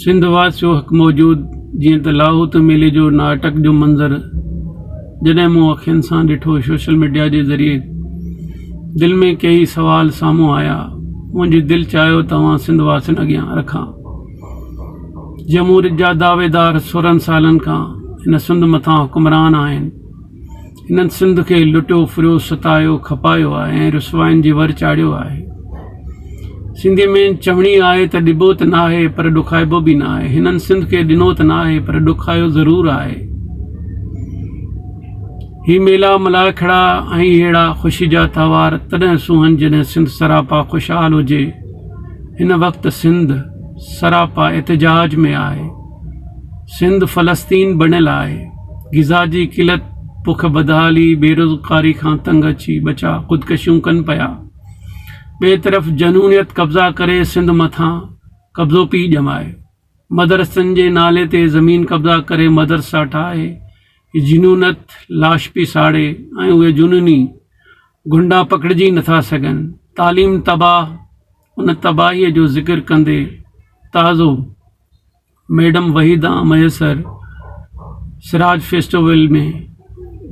سنڌ واسيو حق موجود جيئن ته لاهوت ميلي جو ناٽڪ جو منظر جڏهن مون اکين سان ڏٺو سوشل ميڊيا جي ذريعي دل ۾ ڪيئي سوال سامهون آيا منهنجي دل چاهيو ته اوهان سنڌ واسين اڳيان رکان جمهوريت جا دعويدار سورهن سالن کان هن سنڌ مٿان حڪمران آهن هنن سنڌ کي لٽيو ڦريو ستايو کپايو آهي ۽ رسواين جي ور چاڙهيو آهي. سنڌيء ۾ چوڻي آهي ته ڏبو ته ناهي پر ڏکائبو به ناهي. هنن سنڌ کي ڏنو ته ناهي پر ڏکايو ضرور آهي. هي ميلا ملاکڙا ۽ اهڙا خوشي جا تهوار تڏهن سونهن جڏهن سنڌ سراپا خوشحال هجي. هن وقت سنڌ سراپا احتجاج ۾ آهي. سنڌ فلسطين بڻيل آهي. غذا جي قلت، بک بدحالي، بيروزگاري کان تنگ اچي ٻچا خودڪشيون ڪن پيا. ٻئي طرف جنونيت قبضا ڪري سنڌ مٿان قبضو پئي ڄمائي. مدرسن جي نالي تي زمين قبضا ڪري مدرسا ٺاهي جنونيت لاش پئي ساڙي ۽ اهي جنوني غنڊا پڪڙجي نٿا سگهن. تعليم تباهه، ان تباهيء جو ذڪر ڪندي تازو ميڊم وحيده مهيسر سراج فيسٽيول ۾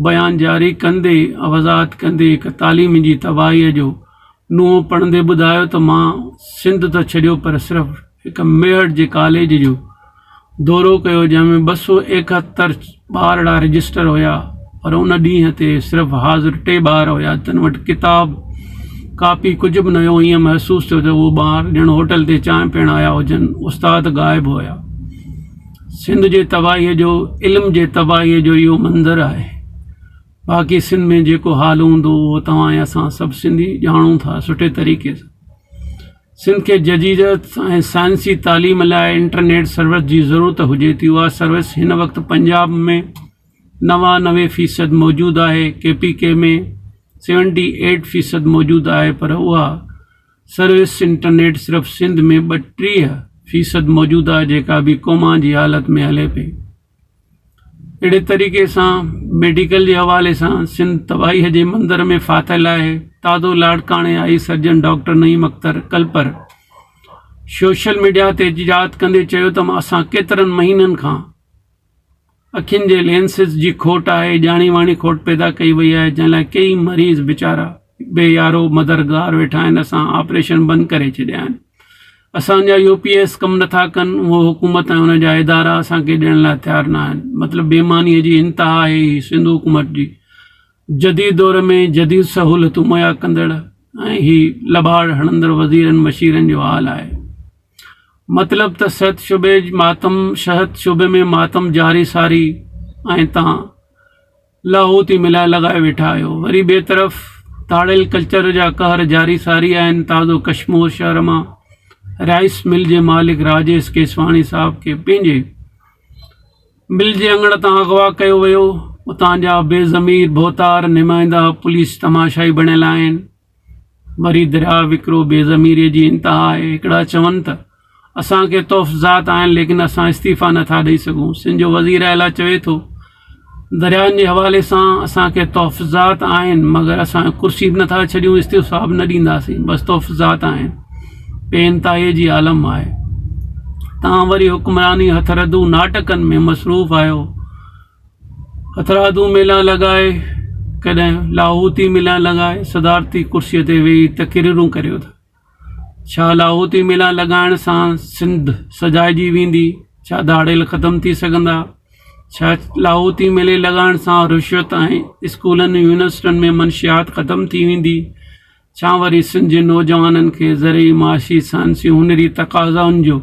بيان جاري ڪندي وضاحت ڪندي هڪ تعليم جي تباهيء جو نوحو پڙهندي ٻڌايو ته مان سنڌ ته ڇڏيو پر صرف هڪ ميهڙ جي ڪاليج جو دورو ڪيو جنهن ۾ 271 ٻارڙا رجسٽر هيا پر ان ڏينهن تي صرف حاضر ٽي ٻار هيا تن وٽ ڪتاب ڪاپي ڪجهه به نه هيو ائين محسوس ٿيو ته اهو ٻار ڄڻ هوٽل تي چانهه پيئڻ آيا هجن استاد غائب هيا سنڌ جي تباهي جو علم جي تباهي جو اهو منظر آهي باقي سنڌ ۾ جيڪو حال هوندو اهو توهان ۽ اسان سڀ سنڌي ڄاڻون ٿا سٺي طريقي سان سنڌ کي جديديت ۽ سائنسي تعليم لاء انٽرنيٽ سروس جي ضرورت هجي ٿي اها سروس هن وقت پنجاب ۾ 99 فيصد موجود آهي ڪي پي ڪي ۾ 78 فيصد موجود آهي پر اها سروس انٽرنيٽ صرف سنڌ ۾ 32 فيصد موجود آهي جيڪا به ڪوما جي حالت ۾ هلي پئي. اهڙي طريقي سان ميڊيڪل جي حوالي سان سنڌ تباهي جي منظر ۾ ڦاٿل آهي تازو لاڙڪاڻي eye surgeon doctor Naeem Akhtar Kalpar social media تي احتجاج ڪندي چيو ته اسان ڪيترن مهينن کان اکين جي لينسز جي کوٽ آهي ڄاڻي واڻي کوٽ پيدا ڪئي وئي آهي جنهن لاء ڪيئي مريض ويچارا بي يارو مددگار ويٺا آهن اسان آپريشن بند ڪري ڇڏيا آهن اسان جا يو پي ايس ڪم نٿا ڪن اهو حڪومت ۽ ان جا ادارا اسان کي ڏيڻ لاء تيار نه آهن مطلب بي ايماني جي انتها آهي هي سنڌ حڪومت جي جديد دور ۾ جديد سهولتون مهيا ڪندڙ ۽ هي لٻاڙ هڻندڙ وزيرن مشيرن جو حال آهي مطلب ته صحت شعبي ماتم صحت شعبي ۾ ماتم جاري ساري ۽ تان لاهوتي ميلا لڳائي ويٺا آهيو وري ٻئي طرف ڌاڙيل ڪلچر جا قهر جاري ساري آهن تازو ڪشمور شهر مان رائيس مل جي مالڪ راجيش ڪيسواڻي صاحب کي پنهنجي مل جي اڱڻ تان اغوا ڪيو ويو اتان جا بي ضمير ڀوتار نمائندا پوليس تماشائي بڻيل آهن وري درياء وڪرو بي ضميريء جي انتها آهي. هڪڙا چون ته اسان کي تحفظات آهن ليڪن اسان استعيفا نه ٿا ڏئي سگهون. سنڌ جو وزير اعليٰ چوي ٿو دريائن جي حوالي سان اسان کي تحفظات آهن مگر اسان ڪرسي به نه ٿا ڇڏيون استعيفا به نه ڏينداسين بس تحفظات آهن. بي انتهائي جي عالم آهي. توهان وري حڪمراني هٿرادو ناٽڪن ۾ مصروف آهيو. هٿرادو ميلا لڳائي ڪڏهن لاهوتي ميلا لڳائي صدارتي ڪرسي تي ويهي تقريرون ڪريو ٿا ڇا لاهوتي ميلا لڳائڻ سان سنڌ سجائجي ويندي ڇا ڌاڙيل ختم ٿي سگهندا ڇا لاهوتي ميلي لڳائڻ سان رشوت ۽ اسڪولن يونيورسٽين ۾ منشيات ختم ٿي ويندي ڇا وري سنڌ جي نوجوانن کي زرعي، معاشي، سائنسي، هنري تقاضائن جو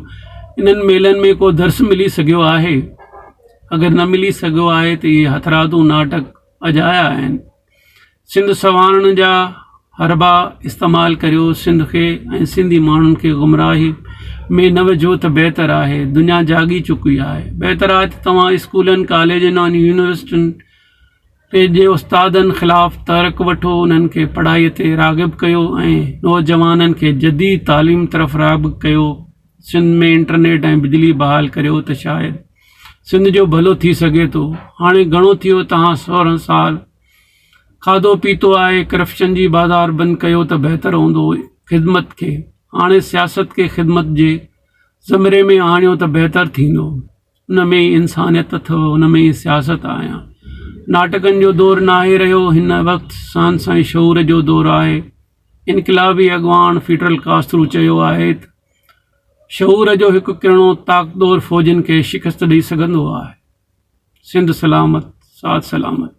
انهن ميلن ۾ ڪو درس ملي سگهيو آهي؟ اگر نه ملي سگهيو آهي ته اهي هٿرادو ناٽڪ اجايا آهن. سنڌ سنوارڻ جا حربا استعمال ڪريو، سنڌ کي ۽ سنڌي ماڻهن کي گمراهي ۾ نه وجهو ته بهتر آهي. دنيا جاڳي چڪي آهي. بهتر آهي ته توهان اسڪولن، ڪاليجن ۽ يونيورسٽين پنهنجي استادن خلاف تحرڪ وٺو، انهن کي پڙهائي تي راغب ڪيو ۽ نوجوانن کي جديد تعليم طرف راغب ڪيو، سنڌ ۾ انٽرنيٽ ۽ بجلي بحال ڪريو ته شايد سنڌ جو ڀلو ٿي سگهي ٿو، هاڻي گهڻو ٿيو توهان 16 سال کاڌو پيتو آهي، ڪرپشن جي بازار بند ڪيو ته بهتر هوندو، خدمت کي هاڻي سياست کي خدمت جي. زمري ۾ آڻيو ته بهتر ٿيندو. ان ۾ ئي انسانيت اٿو، ان ۾ ئي سياست آهي. ناٽڪن جو دور ناهي رهيو، هن وقت سائنس ۽ شعور جو دور آهي. انقلابي اڳواڻ فيڊرل ڪاسترو چيو آهي ته شعور جو هڪ ڪرڻو طاقتور فوجن کي شڪست ڏئي سگهندو آهي. سنڌ سلامت، ساٿ سلامت.